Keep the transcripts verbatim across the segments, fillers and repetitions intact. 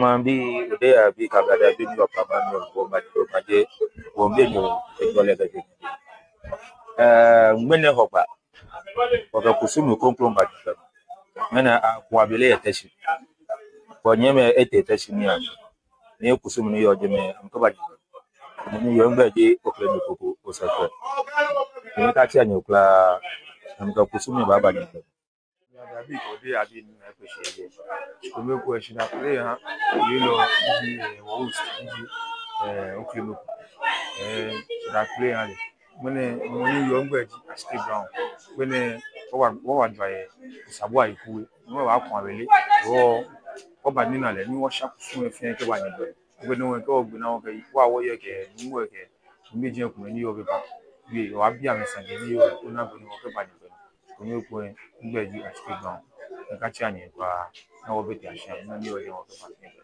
Maŋbii, Odei abii, Kablade abii, Nii Yɔɔ Pama, Nii Yɔɔ Bɔma, Nii Yɔɔ Maje, wɔbii, Nii Yɔɔ Ejɔlɛ Gɛjɛ. Ɛɛ, ŋmɛnɛ Hɔgbaa, wɔkɛ kusum kroko ba nyɛteŋ. Ŋmɛnɛ aku abele yɛ Teshie. Wɔnyɛmimɛi etee Teshie niiaŋ. Ni kusum ni yɔɔ jɛmɛ, amɛkɛba nyɛteŋ. Mɔ ni yɔɔ, migbɛi ji Oklemi Koko Osɛfɛ. Ni kɛtsɛ nyɛ kwraa, amɛkɛ kusum ni baaba nyɛteŋ. Kablade abii kɛ Odei abii, ni mɛi kpɛ shi yɛ. Shi kome ekoŋŋ, shi na kple ha, yelɔ, ji, ɛɛ, wɔ host, ji, ɛɛ, Oklemi Koko. Ɛɛ, shi na kple ha lɛ. Ŋmɛnɛ, mɔ ni yɔɔ, migbɛi ji Ashiki Brown. Ŋmɛnɛ, wɔba, wɔba jwa yɛ Osabu Ayiku we. Ni wɔbaku abele. Wɔ, wɔbanina lɛ, ni wɔsha kusum lɛ fɛɛ kɛba nyɛteŋ. Ŋmɛnɛ wɔkɛ, wɔgbe naa wɔkɛ, wɔ, wɔyɛ kɛ, ni wɔkɛ, ni ji kome ni yɔɔ bɛ ba. Bi, wɔbi amɛ sane ni yɔɔ, ona bɔ ni wɔkɛba nyɛteŋ. Kome ekoŋŋ, migbɛi ji Ashiki Brown. Ni kɛtsɛ nyɛ kwraa, na wɔbɛ tee shia, ni yɔɔ jɛmɛ wɔkɛba nyɛteŋ.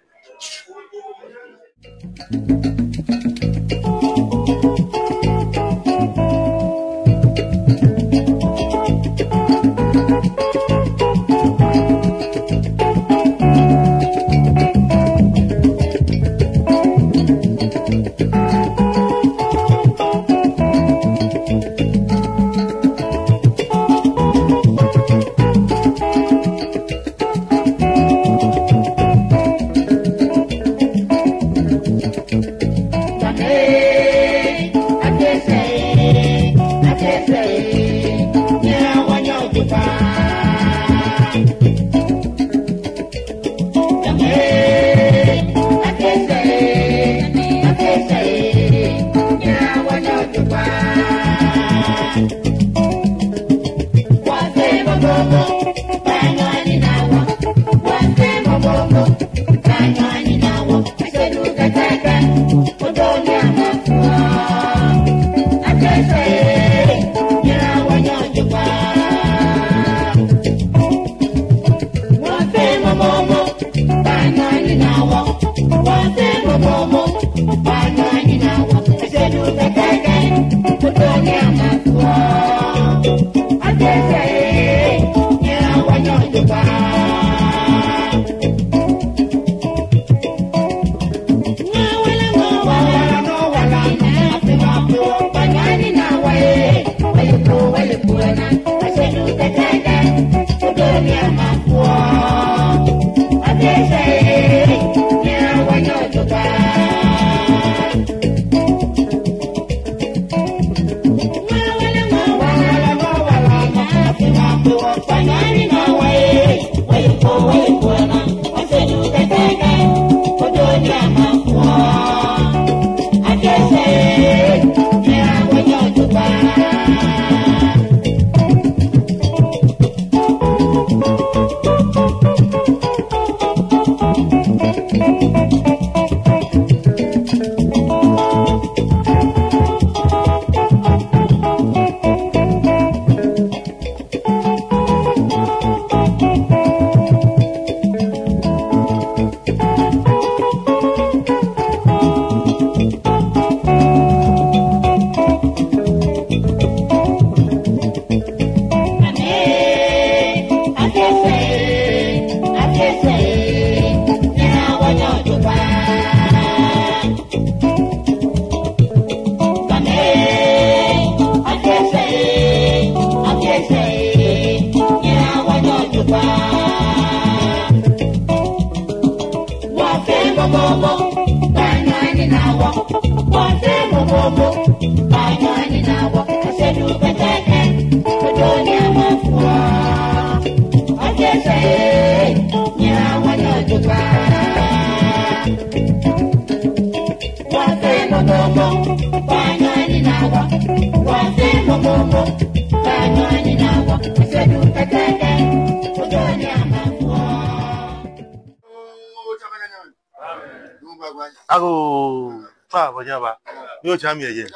Agoo, fa bɔ ni aba. Yoo, tsɛ mi yɛ.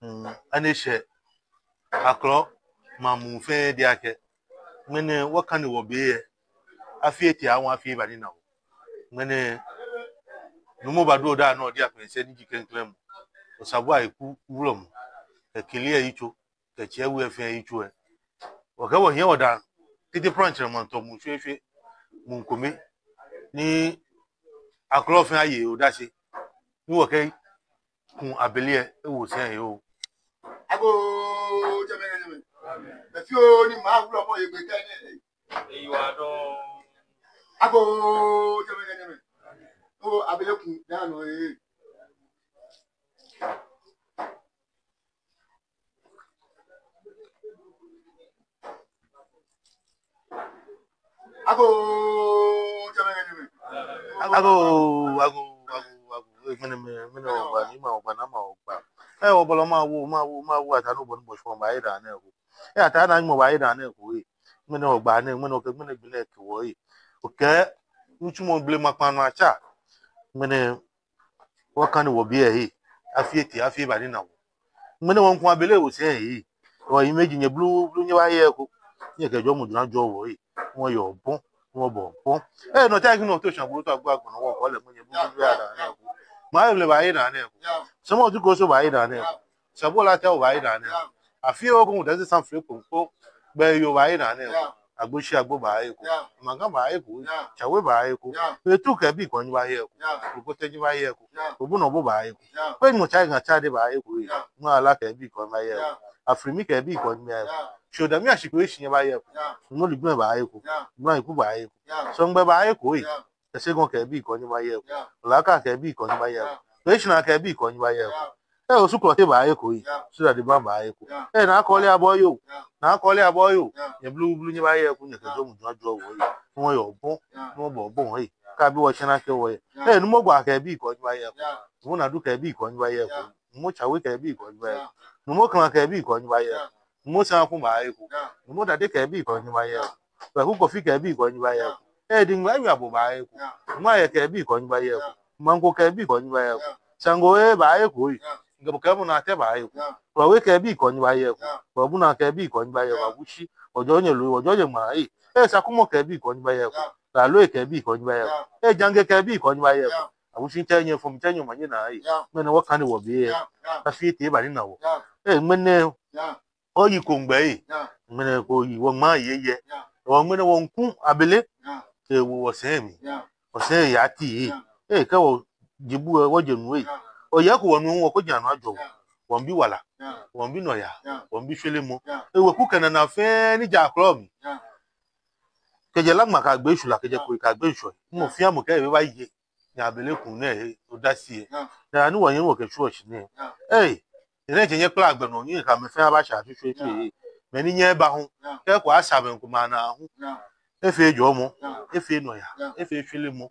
Mm, ani shɛ. Akrɔ, mamu fɛɛ diɛŋtsɛ. Ŋmɛnɛ wɔkane wɔbe yɛ. Afi etee awo afi eba ni na wɔ. Ŋmɛnɛ Nuumo Badu Odaŋ nɔ di akpɛnsɛ ni ji klɛŋklɛŋ mɔ. Osabu Ayiku wulɔmɔ. Kɛ keli lɛ yitso, kɛ tsɛ we fɛɛ yitso lɛ. Wɔkɛ wɔhiɛ wɔda Tete Praŋtsɛ maŋtsɛ muu shweshwe, muu kome. Ni Akrɔ fɛɛ aye odase. Ni wɔkɛku abele lɛ ewo sɛi lɛ oo. Agoo, jɛmɛ, jɛmɛ. Be fioo ni maŋ wulɔmɔ ye gbɛ kɛ nɛ. Agoo, jɛmɛ, jɛmɛ. Oo, abele ku danu ee. Agoo, jɛmɛ, jɛmɛ. Agoo, agoo, agoo, agoo. Ee, mɛni, mɛni, mɛni, ogba, ni ma ogba, na ma ogba. Ee, obɔlɔ ma wo, ma wo, ma wo, ata no bɔ ni bo shɔ ba ye da nɛ ko. Ee, ata na nyɔ ba ye da nɛ ko, ee. Mɛni ogba nɛ, mɛni okɛ, mɛni gbi nɛ kɛ wɔ, ee. Okɛ, nitsumɔ blema kpaa nɔ atsa. Mɛni, wɔkane wɔbii lɛ he. Afi etee, afi eba ni na wɔ. Mɛni wɔmiiku abele lɛ ewo sɛi lɛ he. Wɔ imagine nyɛ blu, blu nyɛbaye eko. Nyɛkɛ jɔɔmɔ jɔɔ ajɔɔ wɔ lɛ. Wɔyɛ obɔ, wɔbɔ obɔ. Ee, nɔ ta ki nɔ to shan bo to agbo agbɔnɔ wɔ kɔ lɛ mɔ nyɛ blu blu ya da nɛ ko. Maŋ lɛ baye da nɛ ko. Sɔmɔ tu ko so baye da nɛ ko. Sabo la tɛ obaye da nɛ ko. Afi lɛ ko mu dasi san fre ko ko. Be yoo baye da nɛ ko. Agboshi agbo baye ko. Maŋ baa eko. Tsawe baye ko. Be tu kɛ bii kɔ nyɛbaye ko. Obote nyɛbaye ko. Obunɔ bo baye ko. Be nyɔ tsa ŋa tsa de baye ko. Ŋa ala kɛ bii kɔ nyɛbaye ko. Afrimi kɛ bii kɔ nyɛbaye ko. Sho dami ashi ko eshi nyɛbaye ko. Nɔ ligbɛ baye ko. Nɔ iku baye ko. Sɔŋgbɛ baye ko. Esegɔn kɛ bii kɔ nyɛbaye ko. Olaka kɛ bii kɔ nyɛbaye ko. Be shina kɛ bii kɔ nyɛbaye ko. Ee, Osu Klɔte baye ko. Sudadiba baye ko. Ee, Naa Kɔle abɔ yoo. Naa Kɔle abɔ yoo. Nyɛ blu blu nyɛbaye ko, nyɛkɛ jɔɔmɔ jɔɔ ajɔɔ wɔ lɛ. Wɔyɛ obɔ, wɔbɔ obɔ lɛ. Kaabi wɔ shana kɛ wɔye. Ee, Numo Gwa kɛ bii kɔ nyɛbaye ko. Numo Nadu kɛ bii kɔ nyɛbaye ko. Numo Tsawe kɛ bii kɔ nyɛbaye ko. Numo Klan kɛ bii kɔ nyɛbaye ko. Numo Saŋku baye ko. Numo Dade kɛ bii kɔ nyɛbaye ko. Kpɛku Kofi kɛ bii kɔ nyɛbaye ko. Ee, Diŋgba Ewia bo baye ko. Numo Ayɛ kɛ bii kɔ nyɛbaye ko. Maŋko kɛ bii kɔ nyɛbaye ko. Shango ee baye ko. Ngɛbɔ kɛ mɔ na tɛ baye ko. Kɔwe kɛ bii kɔ nyɛbaye ko. Kɔbuna kɛ bii kɔ nyɛbaye ko. Abushi, ojɔ nyɛ lo, ojɔ nyɛ ŋmaa ee. Ee, Sakumɔ kɛ bii kɔ nyɛbaye ko. Lalo kɛ bii kɔ nyɛbaye ko. Ee, Jange kɛ bii kɔ nyɛbaye ko. Abushi tɛ nyɛ fɔm tɛ nyɛ ma nyɛ na ee. Mɛni wɔkane wɔbii lɛ. Afi etee eba ni na wɔ. Ee, mɛni Oyi ko ŋgbɛ ee. Mɛni ko oyi, wɔŋmaa yɛ yɛ. Wɔ mɛni wɔmiiku abele. Kɛ wɔ wɔsɛɛ mli. Wɔsɛɛ yɛ ati ee. Ee, kɛ wɔje bu ee, wɔje nu ee. Oyi ko wɔnu wɔ ko ja nu ajɔ wɔ. Wɔmiibi wala. Wɔmiibi nɔyaa. Wɔmiibi shwelemɔ. Ee, weku kɛ nana fɛɛ ni ja akrɔ mli. Kɛjɛ Laŋma kɛyagbe Shwila, kɛjɛ Koyi kɛyagbe Ŋshɔ. Mɔ fɛɛ mɔ kɛ ebe baye. Nyɛ abele ku nɛ ee, odase ee. Daa ni wɔyɛ wɔkɛ tsuɔ shi nɛ. Ee, enɛ tsɛ nyɛkpla gbɛ nɔ, nyɛkɛ amɛ fɛɛ aba sha tsutsuu etsu ee. Mɛi ni nyɛba hu, kɛ ko asa mɛi ko ma na hu. Efee jɔɔmɔ, efee nɔyaa, efee shwelemɔ.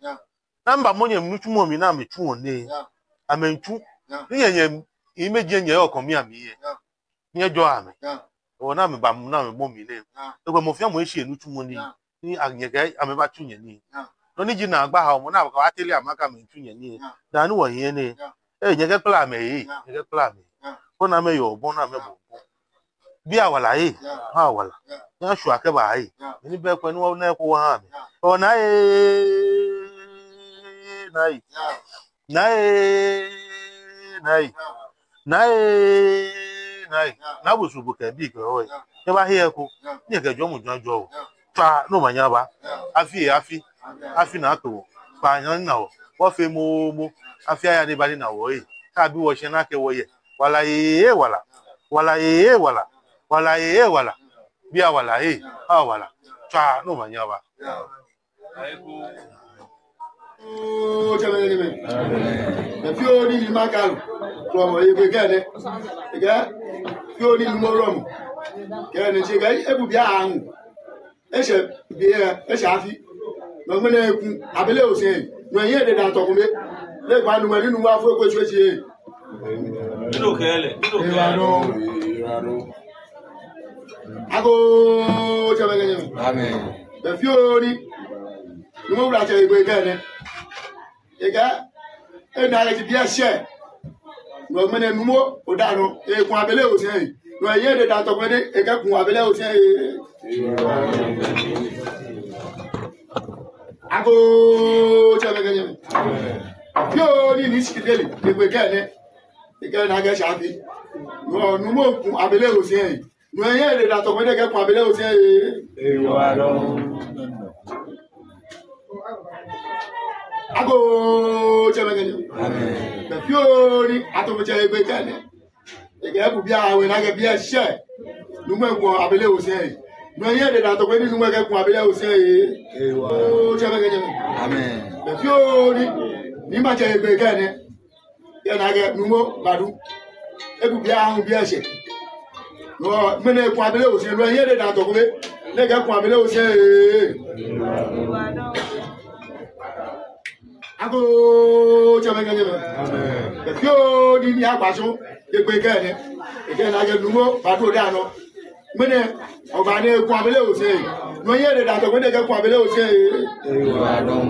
Namba mɔ nyɛ nitsumɔ mli ni amɛtsuɔ nɛ. Amɛmiitsu. Ni nyɛ nyɛ, imagine nyɛ yɔɔ kɔmi amli ee. Nyɛjɔɔ amɛ. Ewɔ ni amɛba, ni amɛbɔ mli nɛ. Ekwɛ mɔ fɛɛ mɔ eshi enitsumɔ nii. Ni anyɛkɛ amɛbatsu nyɛ nii. Nɔ ni ji naagba ha mɔ ni abakɛ atere amɛ akɛ amɛtsu nyɛ nii. Daa ni wɔyɛ nɛ. Ee, nyɛkɛkpla amɛ ee. Nyɛkɛkpla amɛ. Koni amɛyɛ obɔ ni amɛbɔ obɔ. Bii awala ee. Ha awala. Nyɛshwa kɛba ee. Mɛni be kwɛ ni wɔna eko wɔha amɛ. Ona ee. Naa ee. Naa ee, naa ee, naa ee, naa ee. Naa Bosobo kɛ bii kɛ wɔ ee. Nyɛbahe eko, nyɛkɛ jɔɔmɔ jɔɔ ajɔɔ wɔ. Tswa ni omanye aba. Afi ee afi, afi naa kɛ wɔ. Kpaanyɔ ni na wɔ. Wɔfee moomo. Afi aya ni eba ni na wɔ ee. Kaabi wɔ shi ni akɛ wɔye. Wala ee wala. Wala ee wala. Wala ee wala. Bii awala ee. Awala. Tswa ni omanye aba. Oo, tsɛmɛi kɛ nyɛmɛi. Be fioo ni Numo Kalu, Wulɔmɔ, ekɛ nɛ. Ekɛ, fioo ni Numo Wulɔmɔ. Kɛ nɛ tsɛ kɛ, ebu bii ahu. Eshɛ bii, eshɛ afi. Nɔ ŋmɛnɛ eku, abele osɛɛ. Nɔ yɛ de da tɔ kome. Lɛ gba Numo ni Numo afɔ ko tsɔ tsɛ. Nino kɛlɛ, nino kɛlɛ. Agoo, tsɛmɛi kɛ nyɛmɛi. Amen. Be fioo ni Numo Wulatsɛ egbe kɛ nɛ. Ekɛ, ena kɛ tsi biɛ shɛ. Nɔ ŋmɛnɛ Numo oda nɔ, eku abele osɛɛ. Nɔ yɛ de da tɔ ŋmɛnɛ, ekɛ ku abele osɛɛ. Agoo, tsɛmɛi kɛ nyɛmɛi. Fioo ni Nii Shikitele egbe kɛ nɛ. Ekɛ na kɛ shafi. Nɔ Numo ku abele osɛɛ. Nɔ yɛ de da tɔ ŋmɛnɛ ekɛ ku abele osɛɛ. Ewa dɔŋŋ. Agoo, tsɛmɛi kɛ nyɛmɛi. Amɛɛ. Be fioo ni Ato Fitsɛ egbe kɛ nɛɛ. Ekɛɛ ebu biɛ awe ni akɛ biɛ shɛ. Nuumo Ekwɔn Abele Osei. Nɔ ni yɔɔ edɛŋ, Ato Fitsɛ ni Nuumo Ekwɔn Abele Osei. Ewa. Oo, tsɛmɛi kɛ nyɛmɛi. Amɛɛ. Be fioo ni, ni maŋtsɛ egbe kɛ nɛɛ. Yɛ ni akɛ Nuumo Badu. Ebu biɛ ahu biɛ shɛ. Nɔ, mɛni Ekwɔn Abele Osei, nɔ ni yɔɔ edɛŋ, Ato Fitsɛ. Ni ekɛɛ Ekwɔn Abele Osei. Agoo, tsɛmɛi kɛ nyɛmɛi. Amɛɛ. Be fioo ni ni agba shɔŋ egbe kɛ nɛɛ. Ekɛɛ ni akɛ Nuumo Badu daa nɔ. Mɛni, oba ni Ekwɔn Abele Osei. Nɔ ni yɔɔ edɛŋ, Ato Fitsɛ, ni ekɛɛ Ekwɔn Abele Osei. Ewa dɔŋŋ.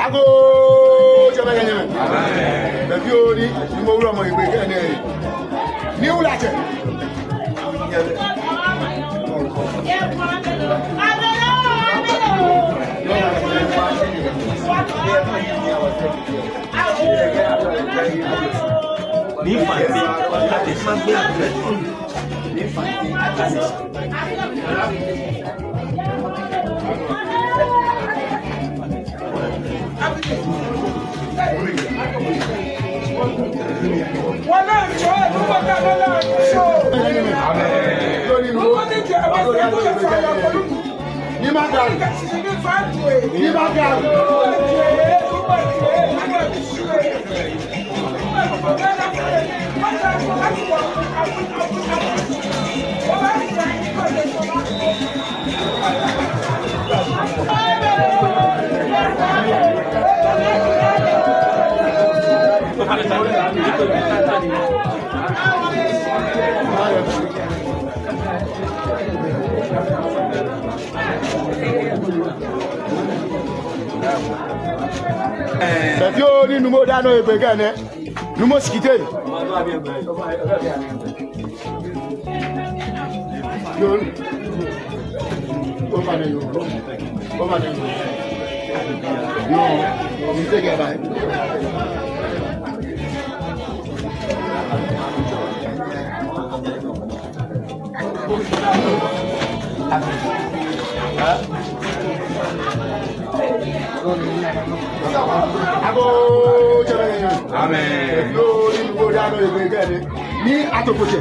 Agoo, tsɛmɛi kɛ nyɛmɛi. Be fioo ni, ni mɔ wulɔmɔ egbe kɛ nɛɛ. Ni wulatsɛ. Ni fante, ate ma gbɛ afɛ. Ni fante, ate. Be fioo ni Nuumo daa nɔ egbe kɛ nɛɛ. Nuumo Sikiteni. Yoo. Ofainɛ yoo. Ofainɛ yoo. Amen. Ni atokpotsɛ.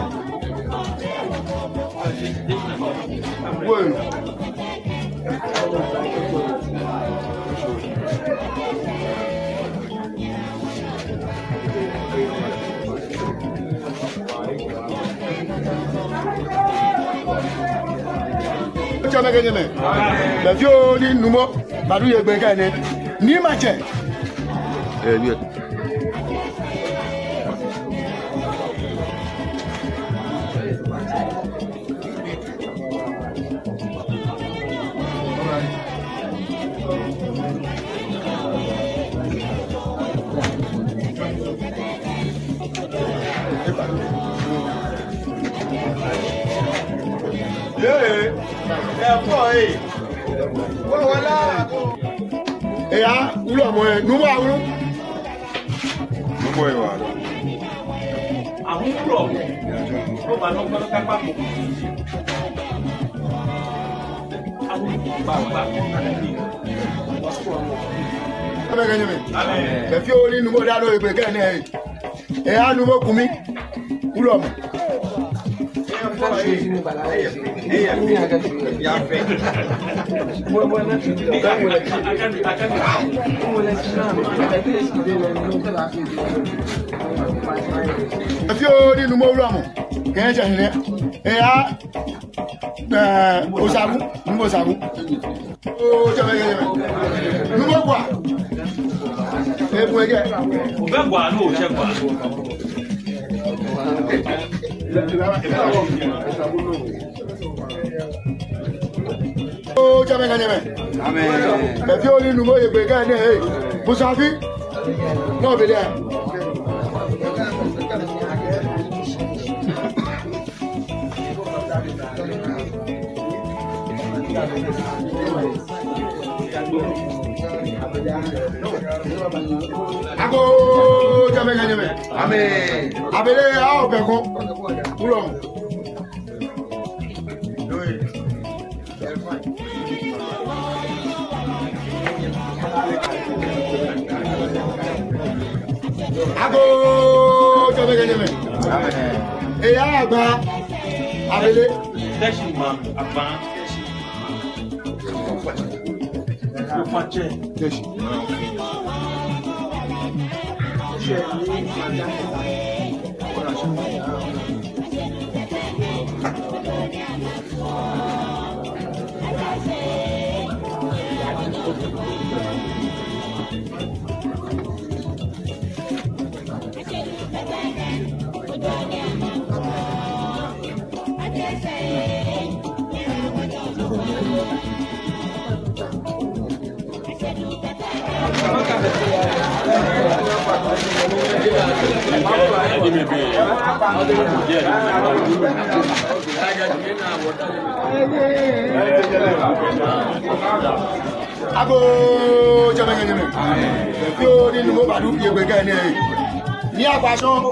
Woi. Tsɛmɛi kɛ nyɛmɛi. Be fɛɛ ni Nuumo Badu ye gbɛkɛ nɛɛ, ni matsɛ. Ee, ni. Ee, ee, fɔ, ee. Wala, wala. Eya, wulɔmɔ, ee, Nuumo wulu. Nuumo ewa. Ahuŋ wulɔmɔ. Oba nɔ kpakpa kpakpa. Ahuŋ kpakpa kpakpa. Amen. Be fɛɛ ni Nuumo Dado ye gbɛkɛ nɛɛ. Eya Nuumo Kumi. Wulɔmɔ. Be fɛɛ ni Nuumo wulɔmɔ. Kɛjɛ hinɛ. Eya, ee, Osabu, Nuumo Osabu. Oo, tsɛmɛi kɛ nyɛmɛi. Nuumo Gua. Ee, bo ekɛɛ. Obɛ Gua nɔ, otsɛ Gua. Oo, tsɛmɛi kɛ nyɛmɛi. Amen. Be fɛɛ ni Nuumo ye gbɛkɛ nɛɛ, ee. Busafi. Nɔ be lɛ. Agoo, tsɛmɛi kɛ nyɛmɛi. Amen. Abele, awo bɛ ko. Wulɔmɔ. Agoo, tsɛmɛi kɛ nyɛmɛi. Eya Agba. Abele. Teshie maŋ, Agba. Teshie. Agoo, tsɛmɛi kɛ nyɛmɛi. Yoo, ni Nuumo Badu ye gbɛkɛ nɛɛ. Ni akpashɔŋ.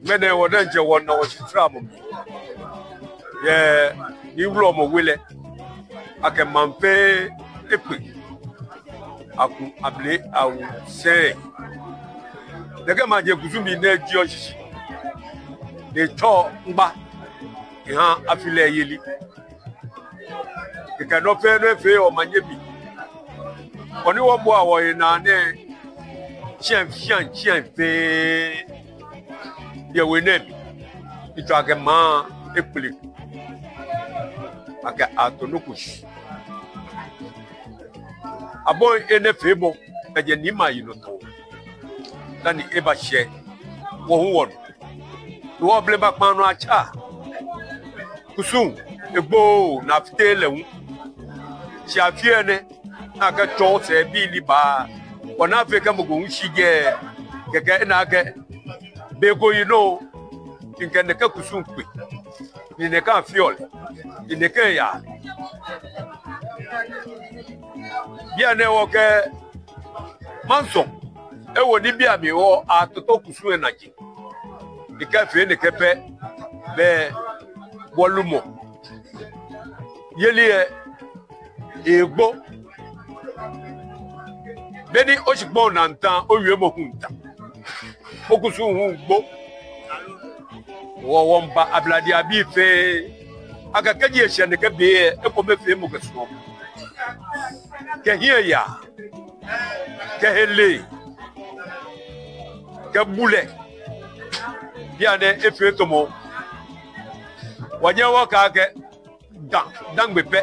Ŋmɛnɛ wɔ diɛŋtsɛ wɔnɔ wɔshitramɔ mli yɛ Nii Wulɔmɔ we lɛ, akɛ maŋ fɛɛ ekpe, akɛ amle awo sɛɛ. Nɛkɛ maje kusum mli nɛɛ ji oshishi ni etsɔ ŋgba eha afi lɛ yeli. Kɛkɛ nɔ fɛɛ nɔ efee yɛ omanye mli. Koni wɔbua wɔhe naa nɛɛ, shiaŋ shiaŋ shiaŋ fɛɛ yɛ we nɛɛ mli. Etsɔɔ akɛ maŋ ekpele, akɛ ato nɔ ko shi. Abɔi enɛ feemɔ, kɛjɛ niimɛi ayinɔtoo dani ebashɛ wɔ hu wɔnɔ. Wɔ blema kpaa nɔ atsa kusum egbo ni afite lɛ hu. Shi afi nɛɛ, nakai tsɔ sɛɛ bii ni baa, wɔna fɛɛ kɛ mɔ ko hu shi jɛi, kɛkɛ ena akɛ be ko yinɔ, mikɛ nɛkɛ kusum kpe, ni nɛkɛ afi ole, ni nɛkɛ yaa. Bianɛ wɔkɛ mansɔ ewo nibii amli, wɔ atɔtɔ kusum lɛ naji. Ni kɛfee nɛkɛ pɛ, bɛ wɔlumɔ yeli lɛ egbo. Beni oshikpɔŋ naa nta, owiemɔ hu nta, okusum hu gbo. Wɔ, wɔmiiba Ablade abii fɛɛ akɛ kɛji eshɛ nɛkɛ be lɛ, ekomefeemɔ kɛ suɔmɔ, kɛ hiɛyaa, kɛ hee lɛ, kɛ bulɛ, bianɛ efee tamɔ wɔnyɛ wɔkɛɛ akɛ Ga Dangme pɛ.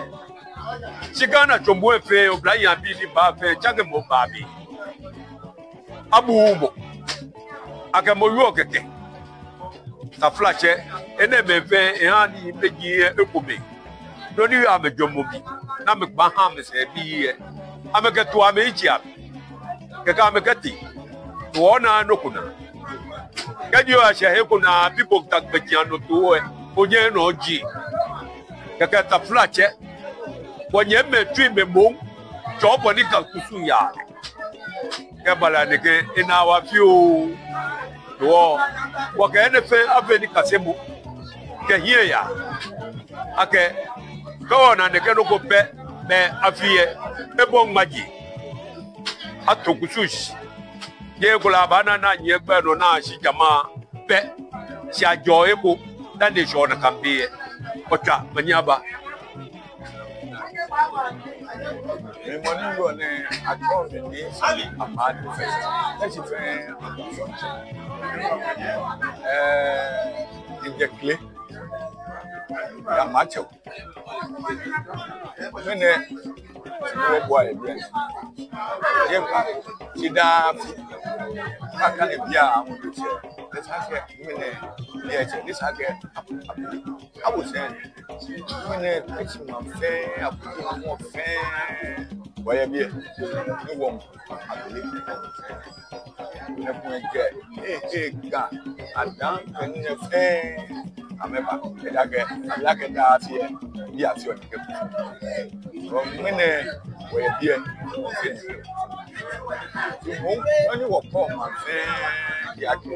Shi Ghana tsɔmɔ fɛɛ, oblayei abii ni baa fɛɛ, tsakemɔ baa be. Abuuu mɔ, akɛ mɔ wieɔ kɛkɛ. Taflatsɛ, enɛɛmɛi fɛɛ eha ni mɛi ji ekome. Nɔ ni yɔɔ amɛjwɛŋmɔ mli, ni amɛkpa ha amɛsɛɛ bii lɛ, amɛkɛto amɛyitsei amli, kɛkɛ amɛkɛtee. Wɔnaaa nɔ ko naa. Kɛji oyashɛ he ko naa, bi bo Ga gbɛjianɔtoo lɛ, onyɛŋ nɔ ji. Kɛkɛ taflatsɛ, wɔnyɛmimɛi Twimɛi moŋ tsɔɔ bɔ ni Ga kusum yaa. Kɛ bala nɛkɛ, enaa wa fioo. Wɔ, wɔkɛ enɛ fɛɛ afee nikasemɔ kɛ hiɛyaa, akɛ kɛ wɔna nɛkɛ nɔ ko pɛ, bɛ afi lɛ ebɔi ŋmaji, ato kusum shi. Jeee kulɛ abaana ni anyiɛ gbɛ nɔ ni ashi jama pɛ, shi ajɔɔ eko dani eshɛ nakai be lɛ. Otswa, omanye aba. Mi mɔ ni yɔɔ nɛɛ, atsɛɔ mi Nii Sali Apaate First. Teshie fɛɛ, ɛɛ, Njekle. Ya matsɛ o. Mɛni, ni wɔbua yɛ biɛ. Yɛ kpa, shi daa afi. Akane biɛ amu do tsɛ. Ni esa akɛ, mɛni, biɛ tsɛ. Ni esa akɛ, abu, abu, abu sɛɛ. Mɛni, Teshie maŋ fɛɛ, abu, abu fɛɛ. Wɔyɛ biɛ. Ni wɔ Abele. Ni kun jɛ, ee, ee, Ga, Adan, kɛ nii fɛɛ, amɛba, ejaakɛ, amɛle akɛ daa afi, biɛ afi ɔ ni kɛ. Ɔ, mɛni, wɔyɛ biɛ, wɔfɛɛ. Mɔ, ɔ ni wɔkɔ maŋ fɛɛ, biɛ akɛ.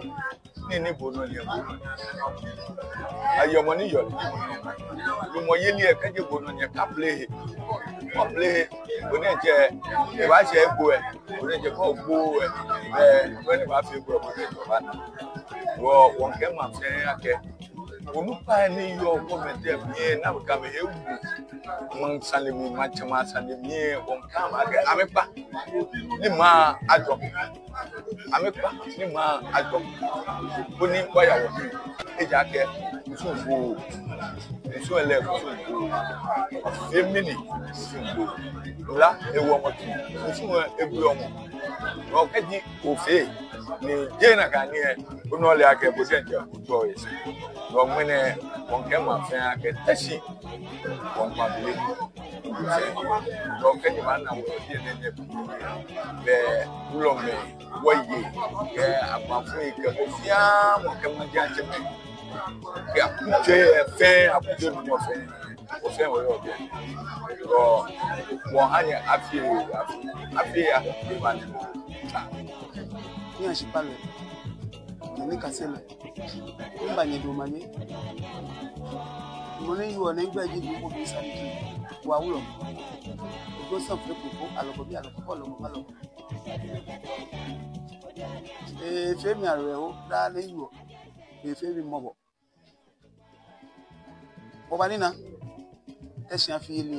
Nii ni bo nɔ ni, bo nɔ ni. Ayɔmɔ ni yɔɔ. Lumɔyeli lɛ kɛji bo nɔ ni, kaple he. Kaple he. Bo nɛɛ jɛ, ebaashɛ egbo lɛ. Bo nɛɛ jɛ kɛ ogbo lɛ. Ɛɛ, bo nɛɛ baafee egbo lɛ, bo nɛɛ jɛ obaana. Wɔ, wɔkɛɛ maŋ fɛɛ akɛ. Onukpai ni yɔɔ government lɛ mli lɛ, naa Gamɛi he wu. Maŋ sane mli, maŋtsɛmɛi asane mli lɛ, wɔkɛɛ amɛ akɛ, amɛkpa. Ni maŋ ajɔ. Amɛkpa ni maŋ ajɔ. Koni wɔya wɔhiɛ. Ejaakɛ kusum bo. Kusum lɛ kusum bo. Efee mɛni kusum bo. Mla ewo mɔ tu. Kusum ebu mɔ. Nɔ kɛji ofee. Ni jeee nakai ni lɛ. Onɔ ole akɛ bo diɛŋtsɛ otsɔ yɛ. Nɔ ŋmɛnɛ wɔkɛɛ maŋ fɛɛ akɛ Teshie. Wɔkpa bile. Nɔ kɛji obaana wɔ biɛ nɛɛ nɛɛ. Bɛ wulɔmɛi. Wɔyei, kɛ agbaafoi, kɛ mɔ fɛɛ mɔ, kɛ maŋ diɛŋtsɛmɛi, kɛ akutsei fɛɛ, akutsei mli mɔ fɛɛ, wɔfɛɛ wɔyɔɔ biɛ. Ɔ, wɔha nyɛ afi, afi, afi ya, afi ya. Ni ashi kpalɛ, ni kaselɛ, ni ba nyɛ do manye. Mɔ ni yɔɔ ni gbɛ ji ni ko bi sa ni ki, wa wulɔ. Ko sa fɛ ko ko, alɔ ko bi, alɔ ko, alɔ ko, alɔ ko. Ee, efee mi awerɛho, daa ni yɔɔ, efee mi mɔbɔ. Wɔbanina, Teshie afi lɛ,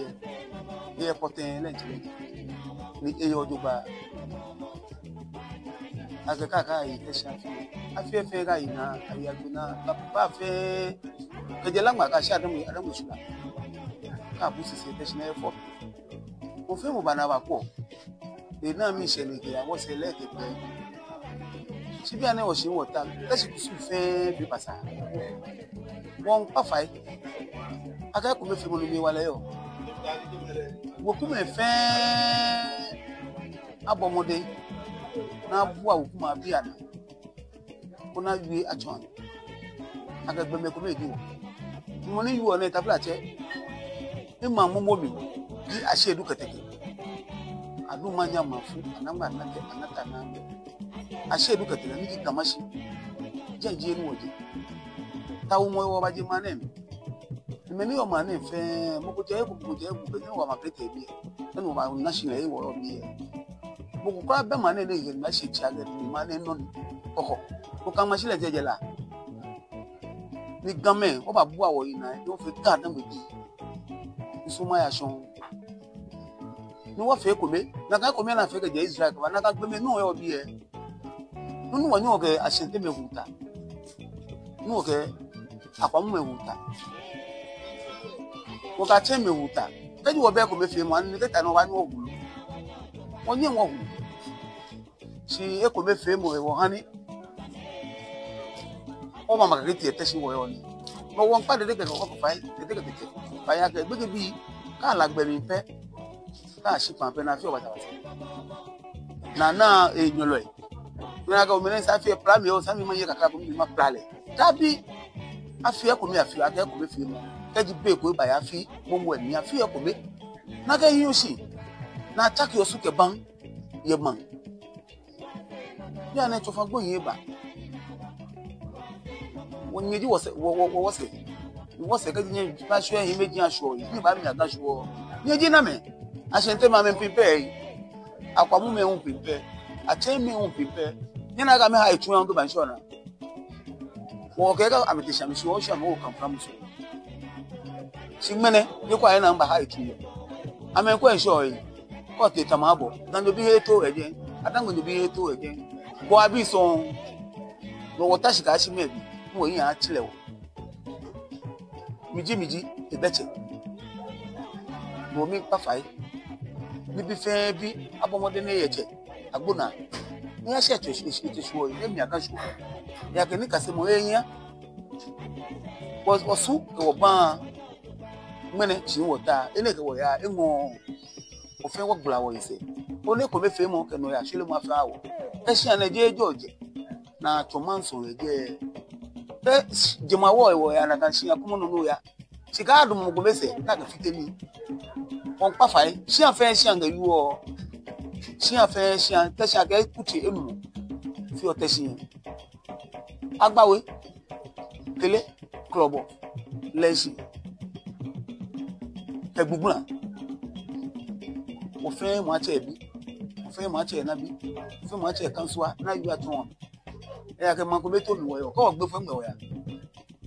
eyɛ pɔtɛɛ lɛ ntsɛ, ni eyɛ ojogbaŋŋ. Akɛ kaka yi Teshie afi, afi fɛɛ ka yi naa, ayi ajo naa, papa fɛɛ, kɛjɛ Laŋma kɛyashi Adamu, Adamu Shula, kɛ abu sisi Teshie nɛɛ fɔ. Mɔ fɛɛ mɔ bana ba kɔ. Ena miishɛɛ ni kɛ ya wɔsɛɛ lɛ kɛ kpɛ. Shi bianɛ wɔshi wɔta. Teshie kusum fɛɛ be basaa. Wɔŋkpa fai. Akɛ ekomefeemɔ nɔ mli wala yɔɔ. Wekumɛi fɛɛ abɔ mɔdɛŋ ni abua wekumɛi abii anaa. Koni awie atsɔɔ amɛ akɛ gbɔmɛi komɛi ji wɔ. Mɔ ni yɔɔ nɛɛ, taflatsɛ, emaŋ momo mli, ji Ashiedu Keteke. Adu maŋ nyɛ maŋ fu, anaa ŋmɛ, anaa tɛ, anaa ta, anaa ŋmɛ. Ashiedu Keteke ni ji Ga Mashi. Jɛi ji he ni wɔjɛ. Taomɔ wɔbaje maŋ nɛɛ mli. Mɛi ni yɔɔ maŋ nɛɛ fɛɛ, mɔ ko jɛ he ko, mɔ ko jɛ he ko, bɛ ni wɔma plete biɛ. Enu wɔbana shi lɛ, wɔyɔɔ biɛ. Mɔ ko kwraa bɛ maŋ nɛɛ ni yɛ maŋ shi tsia kɛ ni maŋ nɛɛ nɔ ni. Ɔhɔ. Okɛ maŋ shi lɛ jɛjɛ la. Ni Gamɛi, wɔbabua wɔyi naa, ni wɔfee Ga Dangme bi. Nsumɔ ya shɔŋŋ. Ni wɔfee ekome, nakai ekome ni afee kɛjɛ Israel kɛba, nakai gbɔmɛi nɔ yɔɔ biɛ. Nɔ ni wɔnyɛɔ wɔkɛ Ashantimɛi hu ta. Ni wɔkɛ Akwamumɛi hu ta. Wɔkɛ Akyemmɛi hu ta. Kɛji wɔbɛ ekomefeemɔ, ani kɛ ta ni wɔbaanyɛ wɔhu lo. Wɔnyɛŋ wɔhu. Shi ekomefeemɔ hewɔ hani. Wɔmama kɛkɛ tee Teshie wɔyɔɔ nɛɛ. Mɔ wɔŋkpa Dede kɛkɛ kɔkɔ fai, Dede kɛkɛ tee. Fai akɛ gbekɛbii, kɛ ala gbɛ mli pɛ. Kɛ ashi kpaŋ pɛ ni afi ɔ batabata. Ni ana enyɔlɔi. Mɛni akɛ omɛnɛ sa afi ɛ pla mi o, sa mi manyɛ kakla ko mi mapla lɛ. Dabi. Afi ekome afi akɛ ekomefeemɔ. Kɛji be ko eba ya afi, momo ɛ mi afi ekome. Ni akɛ yi oshi. Ni atsake osu kɛbaŋ. Yɛ maŋ. Bianɛ tsɔfa gbo yi eba. Wɔnyɛ ji wɔsɛɛ, wɔ, wɔ, wɔ, wɔsɛɛ. Wɔsɛɛ kɛji nyɛ ba shwɛ yi mɛi ji ashwɛ yi. Nyɛ ba mi aga shwɛ. Nyɛ ji namɛi. Ashantimɛi amɛ pii pɛ. Akwamumɛi hu pii pɛ. Akyemmɛi hu pii pɛ. Nyɛna akɛ amɛha etsu ya ŋdo ba ŋshɔ naa. Wɔkɛɛ akɛ amɛte shami shi wɔshwɛ amɛ wɔ kamfra musu. Shi ŋmɛnɛ, nyɛkwɛ ayɛ ni amɛbaha etsu yɛ. Amɛkwɛ ŋshɔ yi. Kɔ te tama abɔ. Danjo bi he to ɛjɛ. Adangbenjo bi he to ɛjɛ. Bɔ abi sɔŋ. Bɔ wɔta shi kɛyashi mɛɛ bi. Ni wɔyi aya tsi lɛ wɔ. Miji, miji, ebɛ tsɛ. No hewɔ miikpa fai. Nibii fɛɛ bii, abɔ mɔdɛŋ ni eyɛ tsɛ agbo naa. Ni ashɛ tsɛ shi, shi, tsɛ shi wɔ, ni mli aka shi wɔ. Ejaakɛ nikasemɔ ehiaa. Wɔ, wɔsu kɛ wɔbaŋ. Ŋmɛnɛ shi wɔta, enɛ kɛ wɔyaa, eŋɔɔ. Wɔ fɛɛ wɔgbala wɔyisɛɛ. Koni ekomefeemɔ kɛ nɔyaa shweremɔ afee aha wɔ. Kɛ shia nɛɛ jeee jɔɔ jɛ. Naa tsɔɔ maŋsɔ yɛ jɛi. Kɛ jemawɔŋ wɔyaa nakai shia kɔmɔ nɔ nɔyaa. Shi kaadamɔ mɔ kome sɛɛ, nakai fite nii. Wɔŋkpa fai, shia fɛɛ shia ŋkɛ wieɔ. Shia fɛɛ shia, Teshie kɛ kutsei enumɔ. Fioo Teshie. Agbawe, Tele, Krɔbɔ, Lɛshi, kɛ Gbugbla. Wɔ fɛɛ maŋtsɛ bi, wɔ fɛɛ maŋtsɛ nabi, wɔ fɛɛ maŋtsɛ kansua, naa yua tsɔɔ. Ejaakɛ maŋ kome to mli wɔyɔɔ, kɛ wɔgbe fɛɛ ŋmɛ wɔyaa.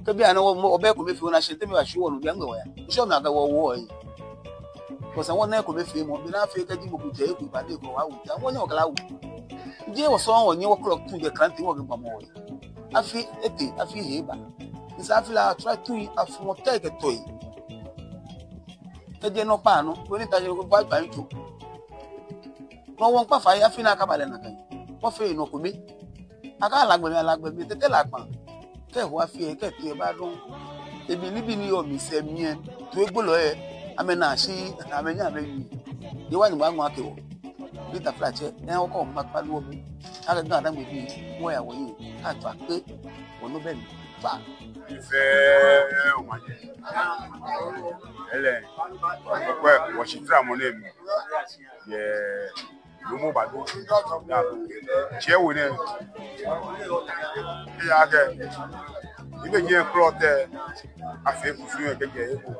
Kɛ bianɛ wɔ, wɔ, wɔbɛ ekomefeemɔ naa shi tɛ mli ba shi wɔ nɔ bianɛ ŋmɛ wɔyaa. Shi mli aka wɔ wɔyi. Kɔsa wɔna ekomefeemɔ, be ni afee kɛji mɔ ko jɛ eko ba de ko wa wu. Ja wɔnyɛ wɔkala wu. Jeee wɔsɔŋŋ wɔnyɛ wɔkɔlɔ tu jɛ klante wɔkɛ gbamɔ wɔyi. Afi etee, afi hee ba. Ni sa afi lɛ atswa tu yi, afumɔ tɛ kɛ tɔ yi. Kɛjɛ nɔ kpaa nɔ, koni ta jɛ ko ba gba yi tso. No hewɔ wɔŋkpa fai afi nɛɛ akaba lɛ nakai. Wɔfee nɔ kome. Akala gbɛ mli, ala gbɛ mli, tete la kpaa. Kɛ eho afi lɛ, kɛ etee eba dɔŋŋ. Ebi nibii ni yɔɔ mli sɛɛ mli lɛ, toigbolɔi lɛ, amɛnaa shi, amɛnyɛ amɛyi. Yehowa Nyɔŋmɔ aŋɔ akɛ wɔ. Bi taflatsɛ, eha wɔkɔ wɔŋkpa kpa ni wɔbu. Akɛ Ga-Dangme bii, wɔya wɔyi, kɛ atswa kpe, wɔnɔ bɛ mli. Tswa. Fɛɛ omanye. Ele. Okwɛ, wɔshitramɔ nɛɛ mli. Yɛ Nuumo Badoo. Tsɛ we nɛ. Ejaakɛ. Ibe nyɛ klɔ tɛ. Afee kusum yɛ kɛjɛ eko.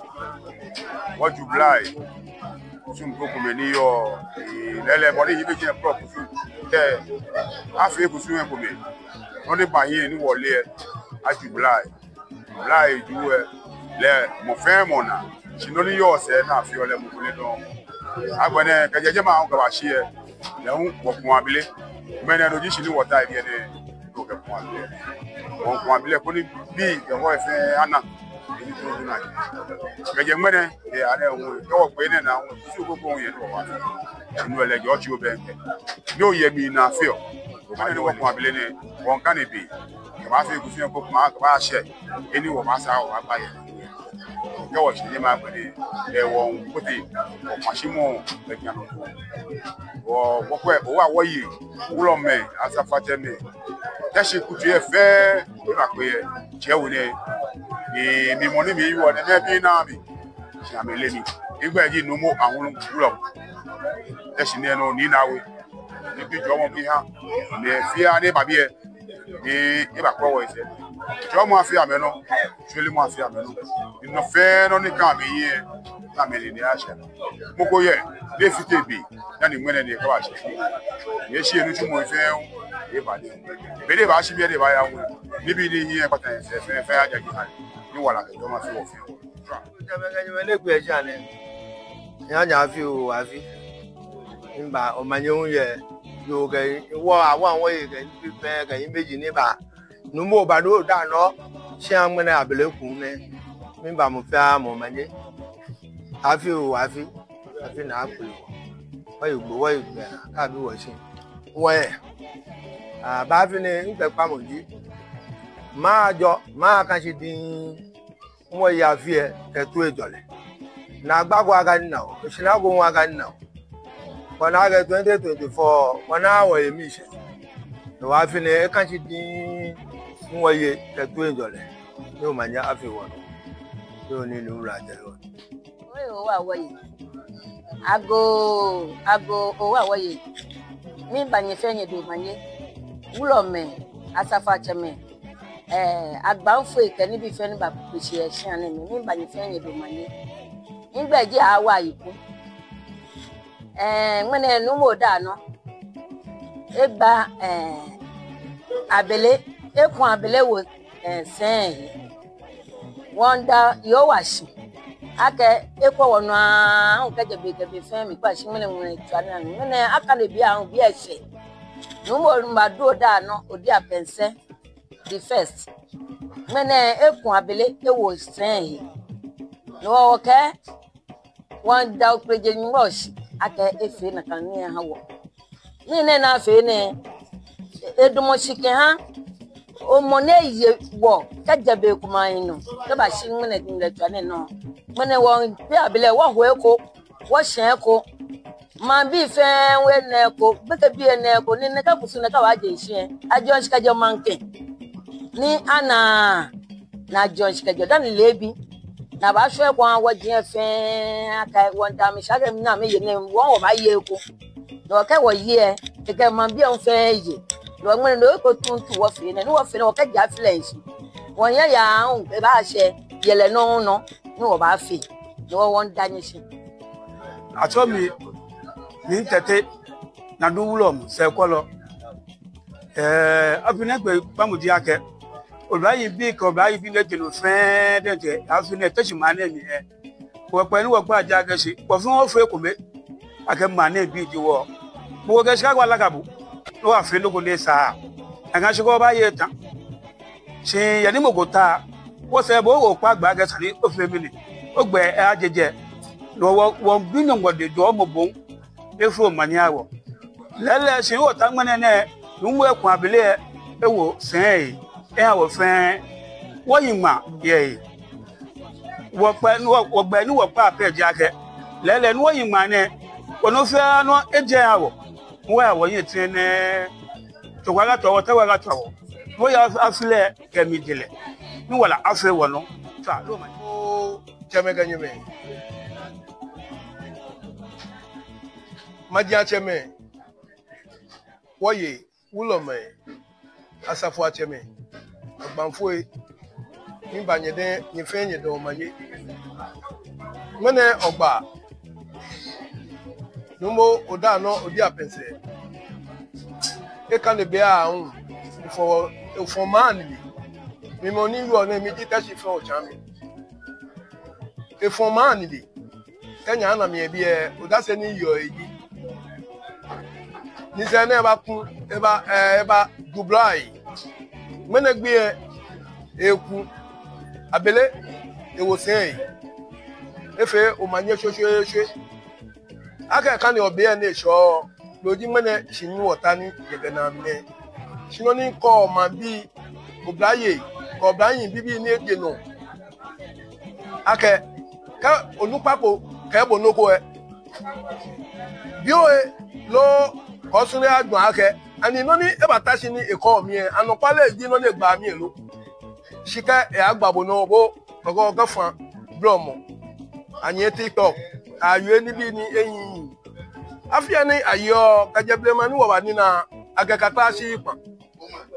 Wɔ July. Kusum ko kome ni yɔɔ. Lɛlɛ bɔ ni ibe nyɛ klɔ kusum tɛ. Afee kusum yɛ kome. Nɔ ni ba hiɛ ni wɔle. A July. July ju lɛ, lɛ mɔ fɛɛ mɔ naa. Shi nɔ ni yɔɔ sɛɛ naa fioo lɛ mɔ ko le dɔŋŋ. Agbɛnɛ kɛjɛ jɛmɛ aahu kɛbashi lɛ, lɛ hu wɔku abele. Ŋmɛnɛ no ji shi ni wɔta biɛ nɛɛ, no kɛku abele. Wɔku abele koni bii kɛ hɔi fɛɛ ana. Ebi to du naa. Kɛjɛ ŋmɛnɛ, kɛ anɛ hu, kɛ wɔgbe nɛɛ naa hu, su ko ko yɛ ni wɔba. Shi no lɛ jɔ tsi obɛŋkɛ. Ni oyɛ mli naa fioo. Ŋmɛnɛ ni wɔku abele nɛɛ, wɔŋkane bii. Kɛbaafee kusum ko kuma, kɛbaashɛ. Eni wɔbaasaa, wɔbaagba yɛ. Kɛ wɔshi jɛmɛ agbɛnɛ, ɛ, wɔŋkpotee, wɔkpashimɔ, ɛ, kɛ nɔ. Wɔ, wɔkwɛ, owa wɔyi, wulɔmɛi, asafoiatsɛmɛi. Teshie kutsei fɛɛ, ebakpe yɛ, tsɛ we nɛ. Ni, mi mɔ ni miwieɔ nɛɛ, mɛi bii naa mi. Shi amɛle mi. Migbɛi ji Nuumo Ahunlu wulɔmɔ. Teshie nɛɛ nɔ, ni naa we. Ni bi jɔɔmɔ bi ha. Ni fɛɛ ni ba biɛ. Ni ebakwɛ wɔyisɛɛ. Jɔɔmɔ afee amɛnɔ, shweremɔ afee amɛnɔ. Ni nɔ fɛɛ nɔ ni kã amɛhiɛ, kã amɛle ni ashɛ. Mɔ ko yɛ, ni efite be, dani ŋmɛnɛ ni ekɛbashɛ. Ni eshi enitsumɔ fɛɛ, eba ni. Be ni ebaashi biɛ ni ebaya ŋwɛi. Nibii ni hiɛ kpata yɛ sɛɛ fɛɛ, fɛɛ ajaje ha. Ni wala kɛ jɔɔmɔ afee wɔ fɛɛ. Jɛmɛ kɛ jɛmɛ lɛ kuyɛ jane. Nyanya afi oo afi. Miba omanye hu yɛ. Yoo kɛ wɔ awa wɔyi kɛ nibii fɛɛ kɛ image ni ba. Nuumo Badoo daa nɔ. Shi aŋmɛnɛ abele kuu nɛ. Miba mɔ fɛɛ mɔ omanye. Afi oo afi. Afi naa kpele. Wɔyi gbo wɔyi gbo. Kaabi wɔshi. Wɔyɛ. Aba afi nɛɛ ŋkpɛ kpamɔ ji. Majɔ, makã shi diŋŋ. Ŋwɛi afi lɛ kɛ toiŋjɔlɛ. Naagba ko akane naa wɔ, oshinaa ko hu akane naa wɔ. Wɔna akɛ twenty twenty-four, wɔna wɔye miishɛɛ. No hewɔ afi nɛɛ ekã shi diŋŋ, ŋwɛi kɛ toiŋjɔlɛ. Ni omanye afee wɔnɔ. Ni onine wula jɛ lɔ. Wɔyi oo wɔyi. Agoo, agoo oo wɔyi. Miiba nyɛ fɛɛ nyɛdamɔ omanye. Wulɔmɛi, asafoiatsɛmɛi. Ɛɛ, agbaafoi kɛ nibii fɛɛ ni bakpe shi yɛ shia nɛɛ mli, miiba nyɛ fɛɛ nyɛdamɔ omanye. Migbɛi ji Awo Ayiku. Ɛɛ, ŋmɛnɛ Nuumo daa nɔ. Egba, ɛɛ, abele, eku abele ewo, ɛɛ, sɛi he. Wɔŋda Yehowa shi akɛ ekwɛ wɔnɔ aahu kɛjɛ be kɛ be fɛɛ mli kɛbashi ŋmɛnɛ ŋmɛnɛ tswa nɛɛ nɔ. Ŋmɛnɛ akane biɛ aahu biɛ eshɛ. Nuumo Badoo daa nɔ, Odia Pɛnsɛ the first. Ŋmɛnɛ eku abele ewo sɛi he. No hewɔ wɔkɛɛ Wɔmiida Ofe Nyɔŋmɔ shi akɛ efee nakai nii eha wɔ. Nii nɛɛ ni afee nɛɛ, edamɔ shi kɛha, omɔ ni eye wɔ kɛjɛ be komɛi anɔ kɛbashi ŋmɛnɛ, ŋmɛnɛ tsɔ nɛɛ nɔ. Ŋmɛnɛ wɔbi abele, wɔho eko, wɔshɛ eko. Maŋbii fɛɛ wɔ nɔ eko, gbekɛbii nɔ eko, ni nɛkɛ kusum nɛɛ kɛ wɔje shishi, ajɔɔ shi kɛjɛ maŋkɛ. Ni ana, ni ajɔɔ shi kɛjɛ dani leebi. Ni abashwɛ eko aha wɔji fɛɛ, akɛ wɔmiida amɛ shi akɛ nɔ ni amɛye nɛɛ, wɔ hu wɔbaaye eko. Ni wɔkɛ wɔye, kɛkɛ maŋbii fɛɛ ye. Ni wɔ ŋmɛnɛ nɔ eko tuuntu wɔfee nɛɛ, ni wɔfee nɛɛ wɔkɛjɛ afi lɛ shishi. Wɔnyɛ ya hu, ebaashɛ yɛlɛ nɔ nɔ, ni wɔbaafee. Ni wɔ wɔmiida nyɛ shi. Atsɛɔ mi, mi Tɛte Nadu Wulɔmɔ, sɛɛkwɛlɔ. Ɛɛ, afi nɛɛ gbɛkpamɔ ji akɛ, oblayei bii kɛ oblayei bii ni je nɔ fɛɛ diɛŋtsɛ, afi nɛɛ Teshie maŋ nɛɛ mli ɛ. Wɔkpɛ ni wɔkpa ja akɛ shi, wɔ fɛɛ wɔfee ekome, akɛ maŋ nɛɛ bii ji wɔ. Mɔ ko kɛ shika ko alaka bo, ni wɔfee nɔ ko ni esaaa. Eŋa shi ko obaaye eta. Shi yɛ ni mɔ ko ta, wɔsɛɛ bo wɔkpa gbɛ akɛ esa ni ofee mɛni, ogbɛ aya jɛjɛ. Ni wɔ, wɔbi Nyɔŋmɔ dɛŋ jɔɔmɔ bɔ ni efee omanye aha wɔ. Lɛɛlɛŋ shi wɔta ŋmɛnɛ nɛɛ, Nuumo Eku Abele ewo sɛi eha wɔ fɛɛ, wɔyi ŋmaa yɛ he. Wɔkpɛ, wɔ, wɔgbɛ ni wɔkpa pɛ ji akɛ, lɛɛlɛŋ ni wɔyi ŋmaa nɛɛ, wɔnɔ fɛɛ nɔ ejɛ eha wɔ. Wɔya wɔyi tɛŋŋ nɛɛ, tsɔkwa ka tsɔ wɔ, tɛkwa ka tsɔ wɔ. Wɔya afi lɛ kɛ mlijɔlɛ, ni wala afee wɔnɔ. Tswa loma. Oo, tsɛmɛi kɛ nyɛmɛi, maji atsɛmɛi, wɔyei, wulɔmɛi, asafoiatsɛmɛi, agbaafoi, miiba nyɛdɛŋ, nyɛ fɛɛ nyɛdamɔ omanye. Ŋmɛnɛ Ogba, Nuumo Odaanɔ Odei Apɛnsɛ, ekane be aahu, efɔ, efɔ maŋ nine. Mi mɔ ni yɔɔ nɛɛ, miji Teshie fɛɛ otsaame. Efɔ maŋ nine. Kɛ nyɛna mi yɛ biɛ, odase ni yɔɔ eyi. Ni sɛɛ nɛɛ eba ku, eba, ɛɛ, eba du blɔi. Ŋmɛnɛ gbi ɛ, eku. Abele, ewo sɛi. Efee omanye shweshweeshwe. Akɛ kane obe ɛ ni eshɔ, no ji ŋmɛnɛ shi ni wɔta ni yɛ be nɛɛ mli nɛɛ. Shi nɔ ni kɔɔ maŋbii, oblayei, kɛ oblayei bibii ni eje nɔ. Akɛ, kɛ onukpa ko kɛɛ bo nɔ ko ɛ, bi ohe loo kɛ osu ni ajwɛŋ akɛ, ani nɔ ni ebata shi ni ekɔ mli ɛ, anɔkwale ji nɔ ni egba mli ɛ lo? Shi kɛ eyagba bo nɔ, bo okɛɛ okɛfã blɔmɔ. Anyiɛ TikTok, awie nibii ni ehiii. Afi ɛ ni ayeɔ, kɛjɛ blema ni wɔbanina, akɛ kakla shi kpa.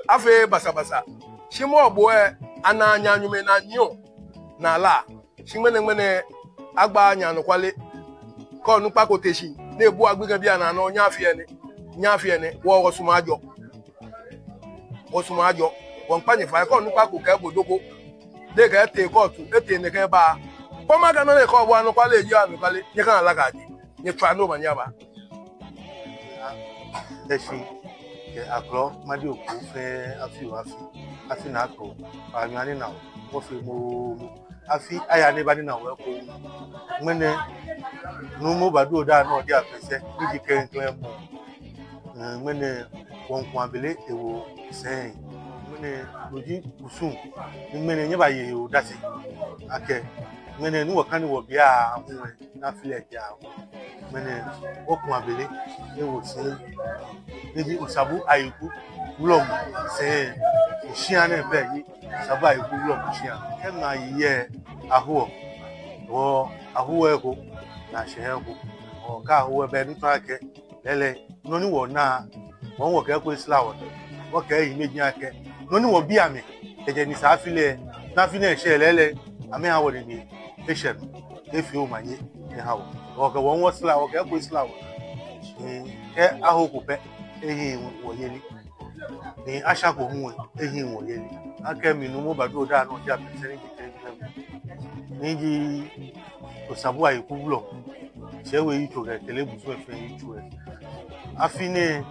Afee basabasa. Shi mɔ bo ɛ, anaa nyɛ nyɔmɔ naa nyiɛ o, naa la. Shi ŋmɛnɛ ŋmɛnɛ, agba nyɛ anɔkwale. Kɛ onukpa ko te shi ni ebua gbi kɛ bii anaa nɔ, nyɛ afi ɛ nɛ, nyɛ afi ɛ nɛ, wɔ, wɔsumɔɔ ajɔ. Wɔsumɔɔ ajɔ. Wɔmiikpa nyɛ fai, kɛ onukpa ko kɛɛ bo nɔ ko, ni ekɛɛ etee kɔɔtu, etee nɛkɛ eba. Kpɔmɔ akɛ nɔ ni ekɛɔ bo anɔkwale ji anɔkwale, nyɛkala ka ji. Nyɛtswaa ni omanye aba. Teshie kɛ Akrɔ, Madi Oku fɛɛ afi oo afi, afi ni akpɔ, anyɛɛɛ anina wɔ, wɔfee moomo. Afi aya ni eba nina wɔ eko. Ŋmɛnɛ, Nuumo Badu Odaanɔ Odei Apɛnsɛ, ni ji klɛŋklɛŋ mɔ. Ɛɛ, ŋmɛnɛ, Oku Abele ewo sɛi. Ŋmɛnɛ, no ji kusum. Ŋmɛnɛ, nyɛbaye he odase. Akɛ, ŋmɛnɛ, ni wɔkane wɔbe aahu ɛ, ni afi lɛ je aahu. Ŋmɛnɛ, Oku Abele ewo sɛi. Ni ji Osabu Ayiku Wulɔmɔ sɛi. Oshia nɛɛ pɛ ji Osabu Ayiku Wulɔmɔ shia. Kɛ ŋmaa yi yɛ ahuɔ, wɔ ahuɔ eko, ni ashɛ eko. Wɔ kɛ ahuɔ bɛ ni tsɔɔ akɛ, lɛɛlɛŋ, nɔ ni wɔna, wɔ wɔkɛ eko esara wɔnɔ. Wɔkɛ eyi meji akɛ, nɔ ni wɔbi amɛ, kɛjɛ nyɛsɛɛ afi lɛ, ni afi nɛɛ shɛ lɛɛlɛŋ, amɛha wɔ nine, eshɛ nɔ, efee omanye eha wɔ. Wɔkɛ wɔ wɔsara, wɔkɛ eko esara wɔnɔ. Ni kɛ aho ko pɛ, ehiii wɔyeli. Ni asha ko hu ɛ, ehiii wɔyeli. Akɛ mi Nuumo Badu Odaanɔ Odei Apɛnsɛ ni ji klɛŋklɛŋ mɔ, ni ji Osabu Ayiku Wulɔmɔ, Shɛɛ We yitso kɛ Tɛle Busuu fɛɛ yitso ɛ. Afi nɛɛ,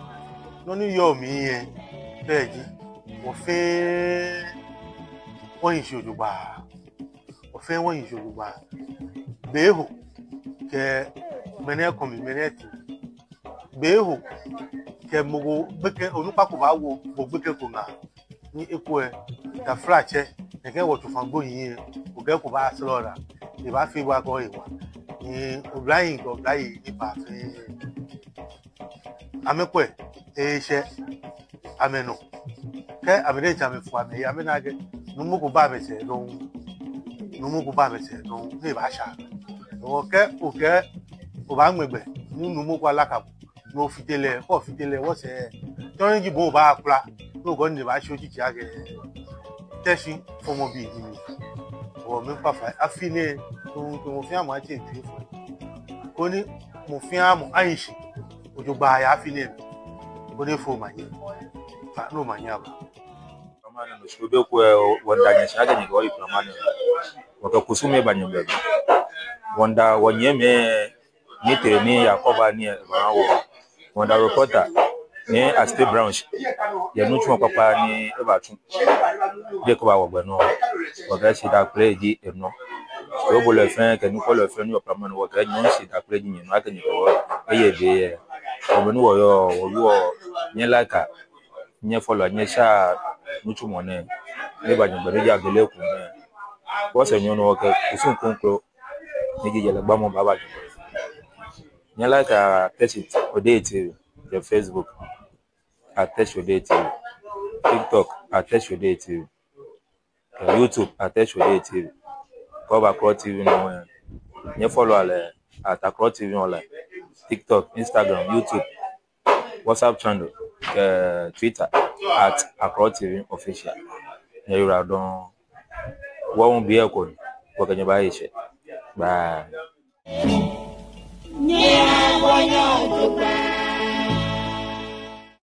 nɔ ni yɔɔ mli ɛ, pɛ ji, wɔ fɛɛ wɔhi shi jogbaŋŋ. Wɔ fɛɛ wɔhi shi jogbaŋŋ. Be eho, Ɛɛ, mɛnɛ kɔmi, mɛnɛ ti. Be eho, kɛ mɔ ko gbekɛ, onukpa ko baawo bo gbekɛ ko naa. Ni ekolɛ, taflatsɛ, nɛkɛ wɔ tsofa gbonyo lɛ, okɛ eko baasɔle lɛ, ebaafee bo akɛ oye wa. Ni oblahii kɛ oblayei ni baa fɛɛ, amɛkwɛ, eshɛ amɛnɔ. Kɛ amɛ diɛŋtsɛ amɛfo amɛhe, amɛna akɛ nuumo ko bɛ amɛsɛɛ dɔŋŋ. Nuumo ko bɛ amɛsɛɛ dɔŋŋ, ni ebaasha. Hewɔ kɛ okɛɛ obaaŋmɛ gbɛ, ni nuumo ko alaka bo, ni ofite lɛ, kɛ ofite lɛ, wɔsɛɛ, tɔŋŋ ji bo obaakpla, ni okɔ ni ebaashi otsitsi akɛ, Teshie fɔmɔbi ji mi. Hewɔ miikpa fai, afi nɛɛ, koni mɔ fɛɛ mɔ atse etoi efɔ. Koni mɔ fɛɛ mɔ ahi shi jogbaŋŋ yɛ afi nɛɛ, koni efo omanye. Fa no omanye aba. Plama nɛɛ nɔ shi obe ko, eh, wɔmiida nyɛ shi akɛ nyɛkɛ wɔ yɛ plama nɛɛ nɔ. Wɔkɛ kusum eba nyɛgbɛ. Wɔmiida wɔnyɛmimɛi ni tee ni yaa cover ni eba wɔ. Wɔmiida reporter ni Asante Brown shi yɛ nitsumɔ kpakpa ni ebatsu. Be ko ba wɔgbɛ nɔ. Wɔkɛɛ shidaa kpele ji enɔ. Obolɔ fɛɛ kɛ nukɔlɔ fɛɛ ni yɔɔ plama nɛɛ, wɔkɛɛ nyɔɔŋ shidaa kpele ji nyɛnɔ akɛ nyɛkɛ wɔ eye be yɛ. Wɔbɛ ni wɔyɔɔ, wɔyɔɔ nyɛ like, nyɛ follow, nyɛshare nitsumɔ nɛɛ. Ni eba nyɛgbɛ ni ja gele kun nɛɛ. Wɔsɛɛ nyɔɔŋ nɔ wɔkɛ kusum kroko ni ji yɛlɛ gbamɔ baaba nyɛgbɛ. Nyɛ like, ah, Teshie Odei T V, yɛ Facebook, at Teshie Odei T V, TikTok, at Teshie Odei T V, kɛ YouTube, at Teshie Odei T V. Kɛ oba Akrɔ T V nɔ, nyɛ follow lɛ, at Akrɔ T V online, TikTok, Instagram, YouTube, WhatsApp channel, kɛ Twitter, at Akrɔ T V official. Nyɛyiwaladɔŋŋ. Wɔ hu be ko ni wɔkɛ nyɛ baaye shi. Bye.